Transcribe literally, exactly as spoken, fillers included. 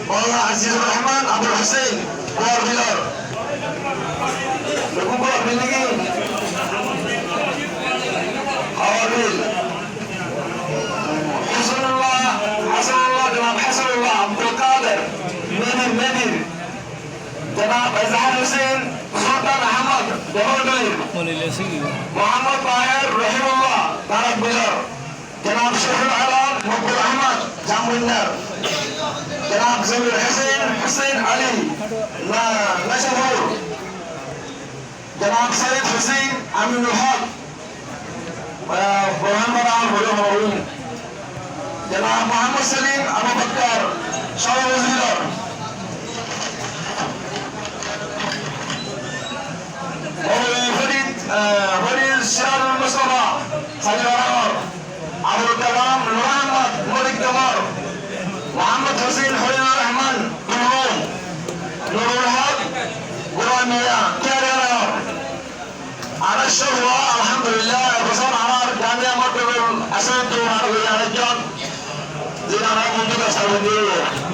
Maulana Azizur Rahman Abul Hussein, Guar Bilor. Guar Bilor. Guar Bil. Hasanullah, Hasanullah, Janab Hasanullah Abdul Qadir, Medir, Medir. Janab Azhar Hussein Sultan Ahmad, Dohordulir. Muhammad Tahir Rahimullah, Tarak Bilor. Janab Shahul Alam Mukbul Ahmad, Jambuinnar. Janab Zamir Hussein, Hussein Ali, Na-, Naishapur. Janab Said Hussein Aminul Haq, ah, Burhanpara, Hori Hori. Janab Muhammad Salim Abu Bakar, Sódor Wazir. Maulana Farid, ah, Farid Sirajul Mustafa, Saliwara. Abul Kalam Nur Ahmad, Molik Kamar, Muhammad Hussein, Holinur Rahman, Tulum, Nurul Haq, Guramiya, Kerala. Añára sóbor, alhamdulillah, e bosór añárar Jamia Mottalul Asad Tumar Wiyan ekzon, zin añárar bondú, besta bondú.